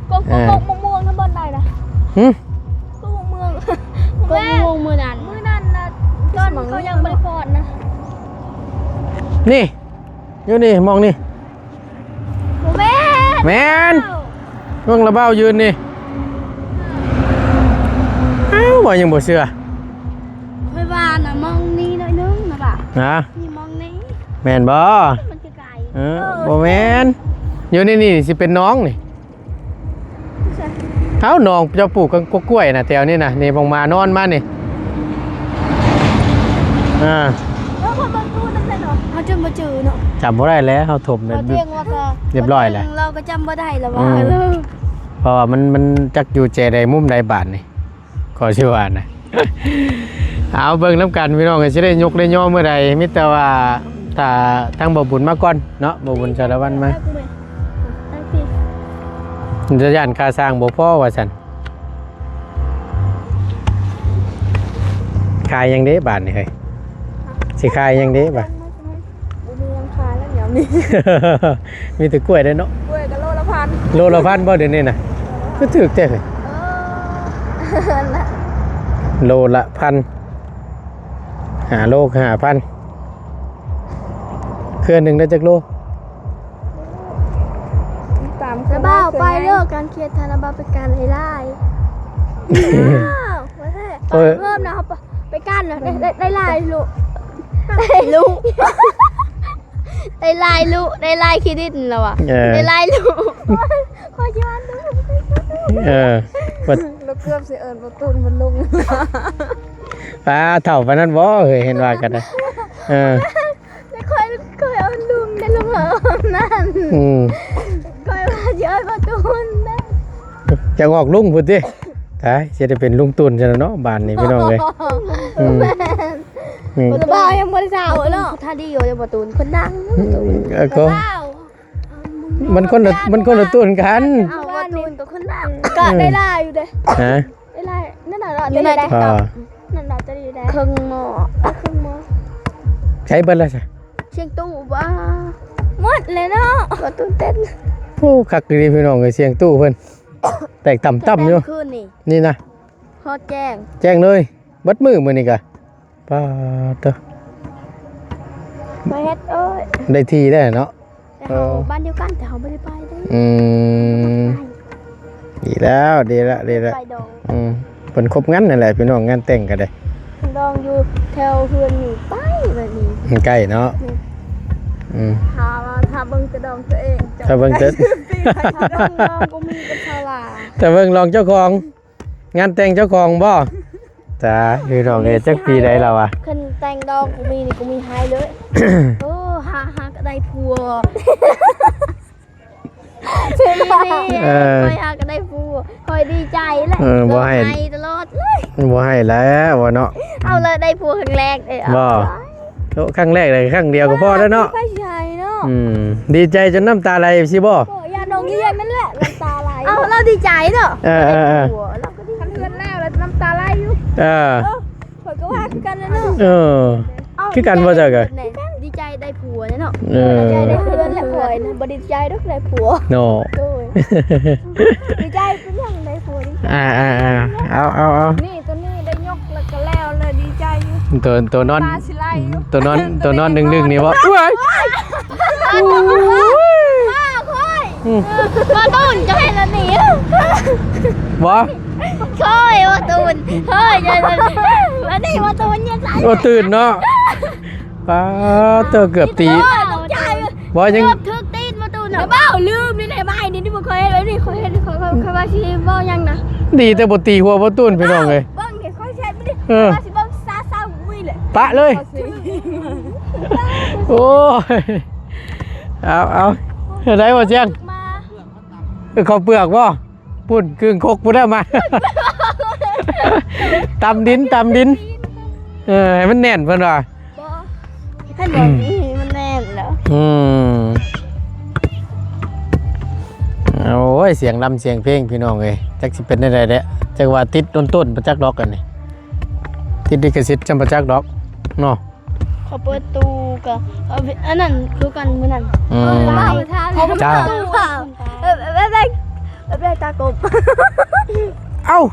ໂດຍ ກົກ ກົກ ກົກ ເອີ ກົກ ກົກ ມົກມ່ວງນຳບ່ອນໃດນະ? ຫື? ຕົວເມືອງ ຕົວເມືອງມື້ນັ້ນ ມື້ນັ້ນນະ ຕອນເຂົາຍັງບໍ່ໄດ້ປອດນະ ນີ້ ຢູ່ນີ້ ໝ່ອງນີ້ ບໍ່ແມ່ນ ແມ່ນ ເບິ່ງລະບ່າວຢືນນີ້. ອ້າວ ວ່າຍັງບໍ່ເຊື່ອ. ຂ້ອຍວ່ານະ ມອງນີ້ໜ້ອຍໜຶ່ງນະບ່າວ. ຮະ? ນີ້ມອງນີ້. ແມ່ນບໍ່? ມັນຄືໄກ. ເອີ ເອີ ບໍ່ແມ່ນ. ຢູ່ໃນນີ້ຊິເປັນໜອງນີ້. ເອົ້າ ໜອງເຈົ້າປູກກະກ້ວຍນະ ແຖວນີ້ນະ ນີ້ ບາງມານອນມານີ້. ອ່າ ເຮົາຈົນບໍ່ຈື່ເນາະ ຈຳບໍ່ໄດ້ແລ້ວ ເຮົາຖົມແບບ ເຮົາທ່ຽງວ່າກະ ຮຽບຮ້ອຍແລ້ວ ເຮົາກະຈຳບໍ່ໄດ້ແລ້ວວ່າ ອືມ ເອີ ເພາະວ່າມັນ ມັນຈັກຢູ່ແຈໃດມຸມໃດບາດນີ້. ກໍຊິວ່ານະ ເອົາເບິ່ງນຳກັນພີ່ນ້ອງ ຊິໄດ້ຍົກໄດ້ຍໍມື້ໃດ. ມີແຕ່ວ່າຖ້າທາງບໍ່ບຸນມາກ່ອນເນາະ ບໍ່ບຸນສາລະວັນມາ. ຈະຢ້ານຄ່າສ້າງບໍ່ພໍວ່າຊັ້ນ. ຂາຍຫຍັງເດ້ບາດນີ້ເຮີ້ຍ ຊິຂາຍຫຍັງເດ້ບາດ? ບໍ່ມີຫຍັງຂາຍແລ້ວດຽວນີ້ ມີແຕ່ກ້ວຍເດ້ເນາະ. ກ້ວຍກະໂລລະພັນ. ໂລລະພັນບໍ່ດຽວນີ້ນະ? ໂລລະພັນ. ຄືຖືກແທ້ເຮີ້ຍ. ເອີ ໂລລະພັນ ຫ້າໂລຫ້າພັນ. ເຄືອໜຶ່ງໄດ້ຈັກໂລ? ຕາມ ລະບ່າວໄປເລີຍ ການຂຽດທະນະບ່າວເປັນການຫຼາຍໆ. ອ້າວ ບໍ່ແທ້ ເອີ ເພີ່ມນະ ເຮົາໄປ ໄປກັນນະ ໄດ້ ໄດ້ ໄດ້ຫຼາຍລຸ ໄດ້ລຸ ໄດ້ຫຼາຍລຸ ໄດ້ຫຼາຍຂີ້ດິນແລ້ວວ່າ ເອີ ໄດ້ຫຼາຍລຸ. ໂອ້ຍ ຂ້ອຍຢ້ານດຸ ເອີ ລະເກືອບຊິເອີ້ນບໍ່ຕູນມັນລົງ. ປ້າ ເຖົ້າປານນັ້ນບໍ່ເຮີ້ຍ ເຫັນວ່າກັນນະ. ເອີ ແຕ່ຂ້ອຍ ຂ້ອຍເອີ້ນລຸງໄດ້ ລຸງເອີ້ນນັ້ນ. ອືມ ຂ້ອຍວ່າຊິເອີ້ນບໍ່ຕູນເດ້ ຢາກອອກລຸງພຸ້ນຕິ. ຕາຍ ຊິໄດ້ເປັນລຸງຕູນຊັ້ນເນາະ ບ້ານນີ້ພີ່ນ້ອງເອີຍ. ອືມ ແມ່ນ ອືມ ລະບ່າວຍັງບໍ່ໄດ້ເຖົ້າເນາະ ທ່າດີຢູ່ ບໍ່ຕູນຄົນດັງ. ອືມ ເອີ ກໍ ມັນຄົນລະ ມັນຄົນລະຕູນກັນ. ເອົາ ບໍ່ຕູນກັບຄົນດັງ ກະໄດ້ຫຼາຍຢູ່ເດ້. ຮະ? ໄດ້ຫຼາຍ ນັ້ນນະ ຢູ່ໃນ TikTok ນັ້ນນະ ຈະໄດ້ ເຄິ່ງໝໍ້ ເຄິ່ງໝໍ້. ໃຊ້ເບິດແລ້ວຊະ? ສຽງຕູ້ບໍ່ ໝົດແລ້ວເນາະ. ບໍ່ຕື່ນເຕັ້ນ. ໂອ້ ຄັກອີ່ຫຼີພີ່ນ້ອງເອີຍ ສຽງຕູ້ເພິ່ນ ແຕກຕ່ຳໆຢູ່. ຄືນນີ້ ນີ້ນະ ຮອດແຈ້ງ ແຈ້ງເລີຍ ເບິດມື້ມື້ນີ້ກະ. ປາດໂທ້ ມາເຮັດ ໂອ້ຍ ໄດ້ທີ່ແລ້ວເນາະ. ແຕ່ເຮົາ ເອີ ບ້ານດຽວກັນ ແຕ່ເຮົາບໍ່ໄດ້ໄປເດ້. ອືມ ດີແລ້ວ ດີແລ້ວ ດີແລ້ວ. ໄປດອງ ອືມ ເພິ່ນຄົບງານນັ້ນແຫຼະພີ່ນ້ອງ ງານແຕ່ງກະໄດ້ ດອງຢູ່ແຖວເຮືອນນີ້ ໄປແບບນີ້ ມັນໃກ້ເນາະ. ອືມ ຖ້າວ່າ ຖ້າເບິ່ງແຕ່ດອງຕົວເອງ ຖ້າເບິ່ງແຕ່ ດອງ ດອງບໍ່ມີກັບຊາວລາ ຖ້າເບິ່ງດອງເຈົ້າຂອງ ງານແຕ່ງເຈົ້າຂອງບໍ່? ຈ້າ ພີ່ນ້ອງເອີຍ ຈັກປີໃດແລ້ວວະ? ຄັນແຕ່ງດອງກູມີນີ້ ກູມີໃຫ້ເລີຍ. ໂອ້ ຫາ ຫາກະໄດ້ຜົວ. ເອີ ຂ້ອຍຫາກະໄດ້ຜົວ ຂ້ອຍດີໃຈແຫຼະ. ເອີ ບໍ່ໃຫ້ ຮ້ອງໄຫ້ຕະຫຼອດເລີຍ. ບໍ່ໃຫ້ແລ້ວວະເນາະ. ເອົາລະ ໄດ້ຜົວຄັ້ງແລກເດ້. ບໍ່ ໂອ້ ຄັ້ງແລກເລີຍ ຄັ້ງດຽວກໍພໍແລ້ວເນາະ. ຂ້ອຍຊິໃຫ້ເນາະ. ອືມ ດີໃຈຈົນນ້ຳຕາໄຫຼຊິບໍ່? ໂອ້ ຢ່ານ້ອງລຽນນັ້ນແຫຼະ ນ້ຳຕາໄຫຼ. ເອົາ ລາວດີໃຈເນາະ. ເອີ ເອີ ເອີ ຄັນເຮືອນແລ້ວ ແລ້ວນ້ຳຕາໄຫຼຢູ່. ເອີ ເອີ ຂ້ອຍກໍວ່າຄືກັນແຫຼະເນາະ. ເອີ ເອົ້າ ຄືກັນບໍ່ເຈົ້າກໍ ດີໃຈໄດ້ຜົວເນາະ. ເອີ ດີໃຈໄດ້ເຮືອນແຫຼະ ຂ້ອຍນະບໍ່ດີໃຈດອກໄດ້ຜົວເນາະ. ໂດຍ ດີໃຈເປັນຫຍັງໄດ້ຜົວນີ້. ອ່າໆໆ ເອົາໆໆ ນີ້ ຕົວນີ້ໄດ້ຍົກແລ້ວກໍແລ້ວ ແລ້ວດີໃຈຢູ່. ຕົວ ຕົວນອນ ຕາຊິໄຫຼຢູ່ ຕົວນອນ ຕົວນອນດຶງໆນີ້ບໍ່? ໂອ້ຍ ໂອ້ຍ ອືມ ບໍ່ຕູນ ເຈົ້າເຫັນອັນນີ້ບໍ່? ຂ້ອຍບໍ່ຕູນ ເຮີ້ຍ ອັນນີ້ບໍ່ຕູນຍັງໃສ່ ບໍ່ຕື່ນເນາະ. ປາດໂທ້ ເກືອບຕີ ໂອ້ຍ ຕົກໃຈ ບໍ່ ຍັງ ເກືອບຖືກຕີນບໍ່ຕູນ. ແລ້ວເບົາລືມນີ້ແຫຼະ ບາຍນີ້ ນີ້ບໍ່ຄ່ອຍເຮັດແບບນີ້ ຂ້ອຍເຮັດ ຂ້ອຍ ຂ້ອຍ ຂ້ອຍວ່າຊິເວົ້າຫຍັງນະ ດີແຕ່ບໍ່ຕີຫົວບໍ່ຕູນ ພີ່ນ້ອງເອີຍ. ເບິ່ງນີ້ ຂ້ອຍເຮັດນີ້ ເອີ ວ່າຊິເບິ່ງຊາຊາງຸ້ຍແຫຼະ ປະເລີຍ. ໂອ້ຍ ເອົາ ເອົາ ເຮັດໄດ້ບໍ່ ຈຽງ? ມາ ເອີ ເຂົ້າເປືອກບໍ່? ພຸ້ນ ກຶ່ງຄົກພຸ້ນແລ້ວມາ ຕຳດິນ ຕຳດິນ ເອີ ໃຫ້ມັນແໜ້ນເພິ່ນວ່າ. ບໍ່ ໃຫ້ແໜ້ນນີ້ ມັນແໜ້ນແລ້ວ. ອືມ ໂອ້ຍ ສຽງລຳສຽງເພງ ພີ່ນ້ອງເອີຍ ຈັກຊິເປັນແນວໃດແຫຼະ. ຈັກວ່າຕິດຕົ້ນໆ ບໍ່ຈັກດອກ ອັນນີ້ ຕິດລິຂະສິດຈຳບໍ່ຈັກດອກເນາະ. ຂໍເປີດຕູ້ກະ ເອີ ອັນນັ້ນຄືກັນມື້ນັ້ນ. ອືມ ເອີ ເວົ້າ ເວົ້າ ເຈົ້າ ເອີ ແບບໃດ ແບບໃດຕາກົບ. ເອົ້າ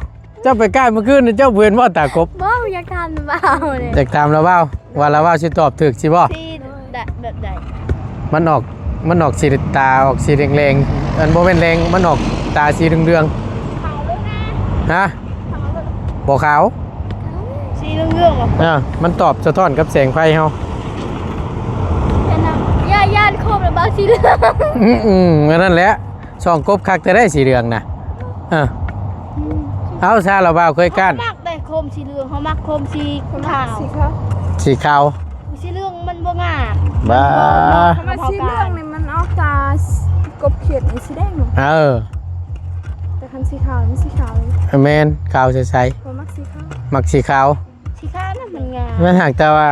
ເຈົ້າໄປກ້າຍມື້ຄືນນີ້ ເຈົ້າບໍ່ເຫັນບໍ່ຕາກົບ? ບໍ່ ຢາກຖາມລາວເດ້ ຢາກຖາມລາວ ວ່າລາວຊິຕອບຖືກຊິບໍ່? ຊິໄດ້ແບບໃດ? ມັນອອກ ມັນອອກສີຕາ ອອກສີແດງ ອັນບໍ່ແມ່ນແດງ ມັນອອກຕາສີເຫຼືອງໆ. ຂາວເລີຍນະ. ຮະ? ຂາວເລີຍ. ບໍ່ຂາວ. ສີເຫຼືອງໆ ບໍ່? ອ່າ ມັນຕອບສະທ້ອນກັບແສງໄຟເຮົາ. ຢ້ານ ຢ້ານ ຢ້ານໂຄມລະບ່າວສີເຫຼືອງ. ອືມໆ ອັນນັ້ນແຫຼະ ສ່ອງກົບຄັກແຕ່ໃດສີເຫຼືອງນະ. ເອີ ອືມ ເອົາຊາລະບ່າວເຄີຍກ້ານ. ເຮົາມັກແຕ່ໂຄມສີເຫຼືອງ ເຮົາມັກໂຄມສີຂາວ. ສີຂາວ ສີຂາວ. ສີເຫຼືອງມັນບໍ່ງາມ. ບ້າ ມັນບໍ່ ຄັນວ່າສີເຫຼືອງນີ້ມັນອອກຕາ ກົບຂຽດນີ້ສີແດງເນາະ. ເອີ ແຕ່ຄັນສີຂາວມັນສີຂາວເລີຍ. ແມ່ນ ຂາວໃສໆ. ເຮົາມັກສີຂາວ ມັກສີຂາວ. ສີຂາວນັ້ນມັນງາມ. ແມ່ນຫາກແຕ່ວ່າ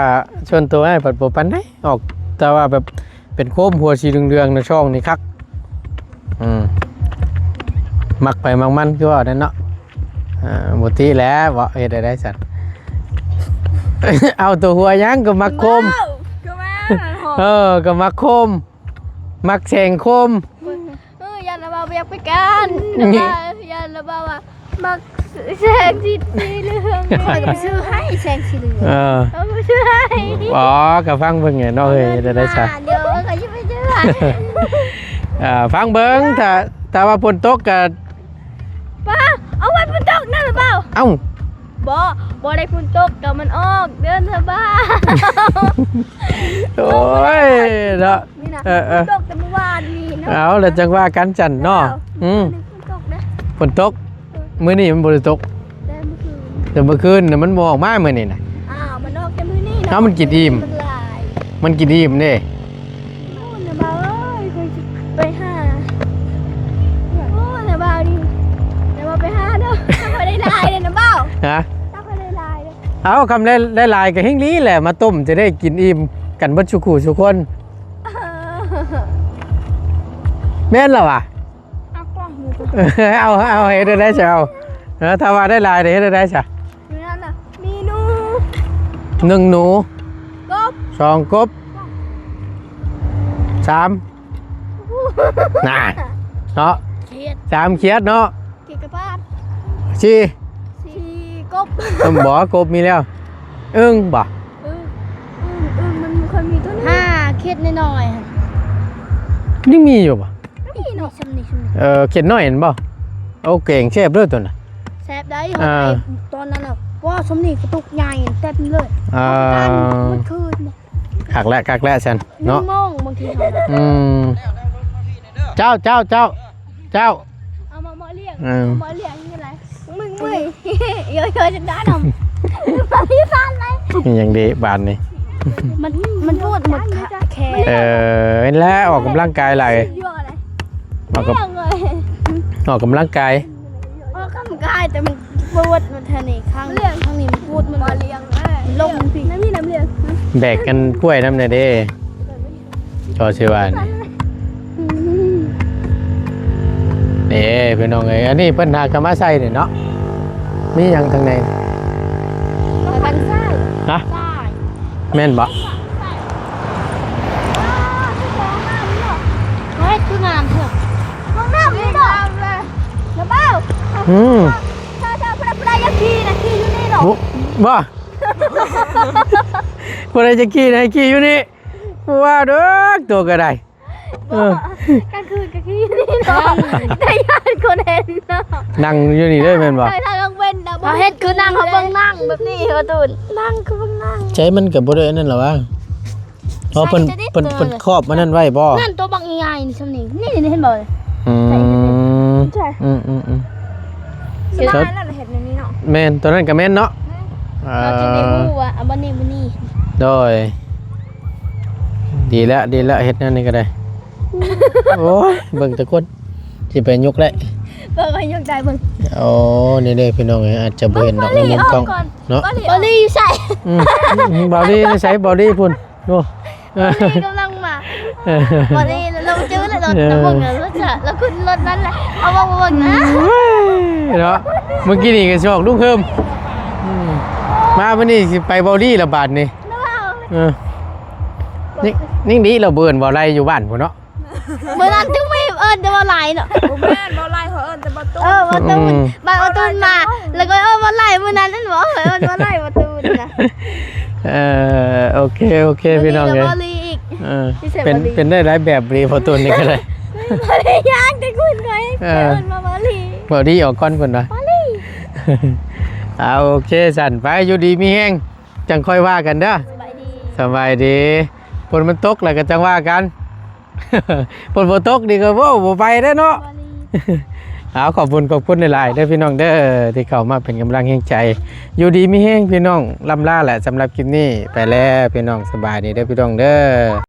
ສ່ວນຕົວອ້າຍພັດບໍ່ປານໃດ ອອກແຕ່ວ່າແບບເປັນໂຄມຫົວສີເຫຼືອງໆ ໃນຊ່ອງນີ້ຄັກ. ອືມ ມັກໃຜມັກມັນ ຄືວ່ານັ້ນເນາະ. ອ່າ ບໍ່ຕິແຫຼະ ເວົ້າເຮັດໄດ້ໃດຊັ້ນ. ເອົາ ຕົວຫົວຫຍັງ ກໍມັກໂຄມ. ຄືວ່າ ເອີ ກໍມັກໂຄມ ມັກແສງໂຄມ. ເອີ ຢ້ານລະບ່າວບໍ່ຢາກໄປກ້ານ ຢ້ານລະບ່າວວ່າມັກແສງສີ ສີເຫຼືອງ. ຂ້ອຍກໍໄປຊື້ໃຫ້ແສງສີເຫຼືອງ. ເອີ ເອົາໄປຊື້ໃຫ້. ອໍ ກໍຟັງເບິ່ງແຫຼະເນາະ. ເຮີ້ຍ ເຮັດໄດ້ຊະ ດຽວຂ້ອຍຊິໄປຊື້ໃຫ້. ອ່າ ຟັງເບິ່ງ ຖ້າ ຖ້າວ່າຝົນຕົກກໍ ປ້າ ເອົາວັນພຸດຕົກນະລະບ່າວ. ເອົ້າ ບໍ່ ບໍ່ໄດ້ພຸດຕົກ ກໍມັນອອກເດີລະບ່າວ. ໂອ້ຍເນາະ. ນີ້ນະ ເອີໆ ຝົນຕົກແຕ່ມື້ວານນີ້ເນາະ. ເອົາ ແລ້ວຈັ່ງວ່າກັນຊັ້ນເນາະ. ເອີ ອືມ ຝົນຕົກເດ້ ຝົນຕົກ. ເອີ ມື້ນີ້ມັນບໍ່ໄດ້ຕົກ ແຕ່ມື້ຄືນ ແຕ່ມື້ຄືນນະ ມັນບໍ່ອອກມາມື້ນີ້ນະ. ອ້າວ ມັນອອກແຕ່ມື້ນີ້ເນາະ. ເອົາ ມັນກິນອີ່ມ ມັນຫຼາຍ ມັນກິນອີ່ມເດ້. ໂອ້ ນະບ່າວເອີຍ ຂ້ອຍຊິໄປຫາ. ໂອ້ ນະບ່າວນີ້ ນະບ່າວໄປຫາເດີ ຖ້າຂ້ອຍໄດ້ຫຼາຍເດ້ນະບ່າວ. ຮະ? ຖ້າຂ້ອຍໄດ້ຫຼາຍເດີ. ເອົາ ຄຳໄດ້ ໄດ້ຫຼາຍກໍແຮ່ງດີແຫຼະ ມາຕົ້ມຈະໄດ້ກິນອີ່ມກັນເບິດສູ່ຄູ່ສູ່ຄົນ. ເອີ ແມ່ນລະຫວາ? ເອົາ ເອົາ ເຮັດໄດ້ຊະ ເອົາ ເອີ ຖ້າວ່າໄດ້ຫຼາຍເຮັດໄດ້ຊະ. ມີໜູ ໜຶ່ງໜູ ກົບ ສອງກົບ ສາມ ນາ ເນາະ ຂຽດ ສາມຂຽດເນາະ ຂຽດກະປາດ ສີ່ ສີ່ກົບ ບໍ່ ກົບມີແລ້ວ ອຶ່ງບໍ່ ອຶ່ງ ອຶ່ງ ອຶ່ງມັນບໍ່ຄ່ອຍມີຕົວນີ້ ຫ້າຂຽດນ້ອຍໆ ຍັງມີຢູ່ບໍ່? ມີເນາະ ຊ່ຳນີ້ ຊ່ຳນີ້ ເອີ ຂຽດນ້ອຍຫັ້ນບໍ່? ໂອ້ ແກງແຊບເດີຕົວນັ້ນ ແຊບໄດ໋. ເອີ ຕອນນັ້ນນະ ວ້າ ຊ່ຳນີ້ກະຕຸກໃຫຍ່ເຕັມເລີຍ ເອີ ເອົາໄປທານມື້ຄືນ ຄັກແລ້ວ ຄັກແລ້ວຊັ້ນເນາະ ໜຶ່ງໂມງບາງທີເຮົານະ ອືມ ເຈົ້າ ເຈົ້າ ເຈົ້າ ເຈົ້າ ເອົາມາເໝາະລ້ຽງ ເອີ ເອົາມາລ້ຽງນີ້ແຫຼະ ມຶງເມື່ອຍ ເອີ ເອີ ຈັ່ງໃດນຳ ມັນມີຊານໄດ໋ ອີຫຍັງເດບາດນີ້ ມັນ ມັນປວດໝົດຂາແຂນ ເອີ ເຫັນແລ້ວ ອອກກຳລັງກາຍຫຼາຍ ອອກກຳ ອອກກຳລັງກາຍ ອອກກຳລັງກາຍ ແຕ່ມັນປວດ ມັນທາງນີ້ ຂ້າງ ຂ້າງນີ້ມັນປວດ ມັນລົງພີ້ ແບກກັນກ້ວຍນຳແດ່ເດ້ ກໍຊິວ່ານີ້ ເດ້ພີ່ນ້ອງເອີຍ ອັນນີ້ເພິ່ນຫາກະມາໃສ່ນີ້ເນາະ ມີຫຍັງທາງໃນ ທາງຊ້າຍ ຮະ ຊ້າຍ ແມ່ນບໍ່? ເຮີ້ຍ ຄືງາມແທ້ ຫ້ອງນ້ຳນີ້ເນາະ ລະເບົາ ອືມ ຖ້າ ຖ້າຜູ້ໃດ ຜູ້ໃດຢາກຂີ່ນະ ຂີ່ຢູ່ນີ້ເນາະ ບໍ່ ບໍ່ ຜູ້ໃດຈະຂີ່ນະ ຂີ່ຢູ່ນີ້ ບໍ່ວ່າດອກ ໂຕກໍໄດ້ ເອີ ກາງຄືນກໍຂີ່ຢູ່ນີ້ເນາະ ແຕ່ຢ້ານຄົນເຫັນເນາະ ນັ່ງຢູ່ນີ້ເລີຍແມ່ນບໍ່? ຖ້າກາງເວັນນະ ເຮົາເຮັດຄືນັ່ງ ເຮົາເບິ່ງນັ່ງແບບນີ້ ເຮົາຕູນ ນັ່ງຄືເບິ່ງນັ່ງ ໃຈມັນກໍບໍ່ໄດ້ອັນນັ້ນລະຫວາ ເພາະເພິ່ນ ໃສ່ຈະໄດ້ ເພິ່ນ ເອີ ເພິ່ນຄອບອັນນັ້ນໄວ້ບໍ່? ນັ້ນໂຕບັກໃຫຍ່ໆນີ້ ຊ່ຳນີ້ ນີ້ ນີ້ ເຫັນບໍ່? ອືມ ໃສ່ຈະໄດ້ ໃຊ່ ອືມໆໆ ສະບາຍແລ້ວເຮັດແນວນີ້ເນາະ ແມ່ນ ໂຕນັ້ນກໍແມ່ນເນາະ ແມ່ນ ເອີ ເຮົາຈະໄດ້ຮູ້ວ່າ ອ່າ ອັນນີ້ ອັນນີ້ ໂດຍ ດີແລ້ວ ດີແລ້ວ ເຮັດແນວນີ້ກໍໄດ້ ໂອ້ຍ ເບິ່ງແຕ່ຄົນ ຊິໄປຍົກໄດ້ ເບິ່ງ ໃຫ້ຍົກໄດ້ເບິ່ງ ໂອ້ ນີ້ເດ້ພີ່ນ້ອງເອີຍ ອາດຈະບໍ່ເຫັນດອກໃນມຸມກ້ອງເນາະ ບາວລີຢູ່ໃສ? ອືມ ບາວລີຢູ່ໃສ? ບາວລີພຸ້ນ ໂອ້ ບາວລີກຳລັງມາ ເອີ ບາວລີລາວເຈີແລ້ວ ລາວ ເອີ ລາວເບິ່ງແລ້ວ ລາວຈະ ລາວຂຶ້ນລົດນັ້ນແຫຼະ ເອົາເບິ່ງ ເບິ່ງນະ ເນາະ ມື້ກີ້ນີ້ກໍຊິອອກລຸງເຮີມ ອືມ ມາມື້ນີ້ຊິໄປບາວລີລະບາດນີ້ ເອີ ຍັງ ຍັງດີລາວບໍ່ເອີ້ນບໍ່ໄລ່ຢູ່ບ້ານພຸ້ນເນາະ ມື້ນັ້ນຈຶ່ງໄປເອີ້ນແຕ່ວ່າຫຼາຍເນາະ ບໍ່ແມ່ນ ບໍ່ຫຼາຍ ເຂົາເອີ້ນແຕ່ບໍ່ຕູນ ເອີ ບໍ່ຕູນ ອືມ ບາດບໍ່ຕູນມາ ແລ້ວກໍເອີ້ນວ່າຫຼາຍ ມື້ນັ້ນນັ້ນບໍ່ ເອີ້ນວ່າຫຼາຍບໍ່ຕູນນະ ເອີ ໂອເຄ ໂອເຄ ພີ່ນ້ອງເອີຍ ເອີ ເປັນ ເປັນໄດ້ຫຼາຍແບບເລີຍ ບໍ່ຕູນນີ້ກໍໄດ້ ບໍ່ໄດ້ຍ່າງແຕ່ຄຸນຂ້ອຍ ເອີ ເອີ້ນວ່າມາລີ ເວົ້າດີອອກກ່ອນເພິ່ນວ່າ ມາລີ. ອ່າ ໂອເຄຊັ້ນ ໄປ ຢູ່ດີມີແຮງ ຈັ່ງຄ່ອຍວ່າກັນເດີ. ສະບາຍດີ ສະບາຍດີ. ຝົນມັນຕົກແລ້ວກໍຈັ່ງວ່າກັນ ຝົນບໍ່ຕົກນີ້ກໍ ໂອ້ ບໍ່ໄປເດ້ເນາະ. ເອົາ ຂອບຄຸນ ຂອບຄຸນຫຼາຍໆເດີພີ່ນ້ອງເດີ ທີ່ເຂົ້າມາເປັນກຳລັງແຮງໃຈ. ຢູ່ດີມີແຮງພີ່ນ້ອງ ລ່ຳລາແຫຼະ ສຳລັບຄລິບນີ້ໄປແລ້ວພີ່ນ້ອງ ສະບາຍດີເດີພີ່ນ້ອງເດີ.